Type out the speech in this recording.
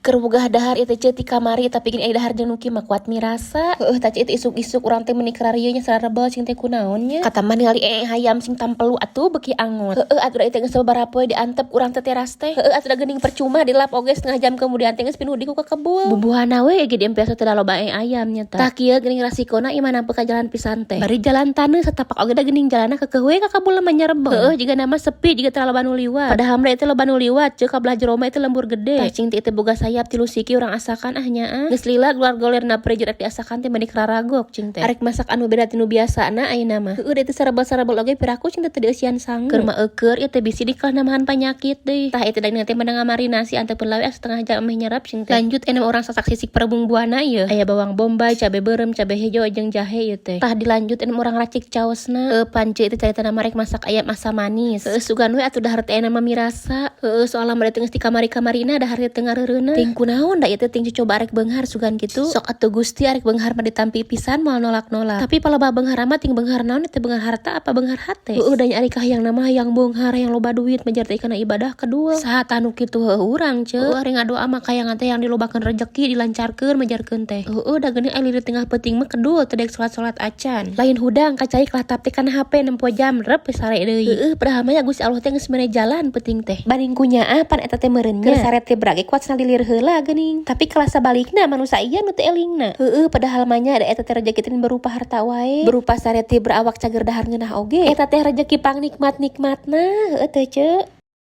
Keur wegah dahar ieu teh, Ceu, ti kamari, tapi gini aya dahar jeung nu kieu mah kuat mirasa. Heueuh tah, Ceu, itu isuk-isuk urang teh meuni kararieu nya, sararebel cing teh kunaon nya. Katamah ningali ee hayam sing tampelu atuh beuki angot. Heueuh atuh da ieu teh geus sababaraha poe diantep urang teh teras teh. Heueuh atuh da geuning percuma dilap oge, setengah jam kemudian teh geus pinuh di ku kekebul. Bubuhana we ge diempean teh loba ee ayam nya tah. Tah kieu geuning rasikona ieu mah nampe ka jalan pisan teh. Bari jalan taneuh satapak oge da geuning jalanna keukeuh we ka kebul mah, nyarebel. Heueuh jiga nama sepi, jiga teu loba nu liwat. Padahal mah itu loba nu liwat, Ceu, ka belah jero mah itu lembur gede. Tah cing teh itu boga sayap tilu siki urang asakan ah nyaa. Geus lila geluar goler na prejer rek diasakan teh meuni kararagok cing teh. Arek masak anu beda tinu biasana ayeuna mah. Heueuh da itu sarebel-sarebel oge piraku cing teh teu dieusian sangu. Keur mah eueur ieu teh bisi dikalah namahan panyakit deui. Tah itu daging teh menang marinasi antepkeun we setengah jam meh nyerap cing teh. Lanjut ayeuna urang sasak sisik perbumbuana ieu. Aya bawang bombay, cabe beureum, cabe hejo jeung jahe ieu teh. Tah dilanjut ayeuna urang racik caosna. Heueuh pan, Ceu, itu caritana mah rek masak ayam asam manis. Heueuh sugan we atuh dahar teh ayeuna mah mirasa. Heueuh soalna mah teh geus di kamari-kamarina dahar teh teu ngareureuneun. Ting kunaon da ieu teh ting coba arek beunghar sugan kitu. Sok atuh Gusti, arek beunghar mah ditampi pisan, moal nolak-nolak. Tapi palebah beunghar mah ting beunghar naon teh, beunghar harta apa beunghar hate? Heueuh da nya ari kahayang mah hayang beunghar, hayang loba duit, majar teh kana ibadah kedua. Saha tanu kitu heueuh urang, Ceu. Heueuh ari ngadoa mah kahayang teh yang dilobakeun rejeki, dilancarkeun majarkeun teh. Heueuh da geuning ari di tengah peuting mah kedul teu daek salat-salat acan. Lain hudang kacai kalatap teh kana HP nempo jam rep sare deui. Heueuh padahal mah ya Gusti Allah teh geus mere jalan peuting teh. Banding kunyaah pan eta teh meureun nya. Keur sare teh brage kuat salilir heula geuning. Tapi kelas sabalikna manusia ieu nu teu elingna. Heueuh padahal mah nya da eta teh rejeki teh berupa harta wae. Berupa sare teh berawak cager dahar ngeunah oge. Eta teh rejeki pangnikmat-nikmatna heueuh teh, Ceu.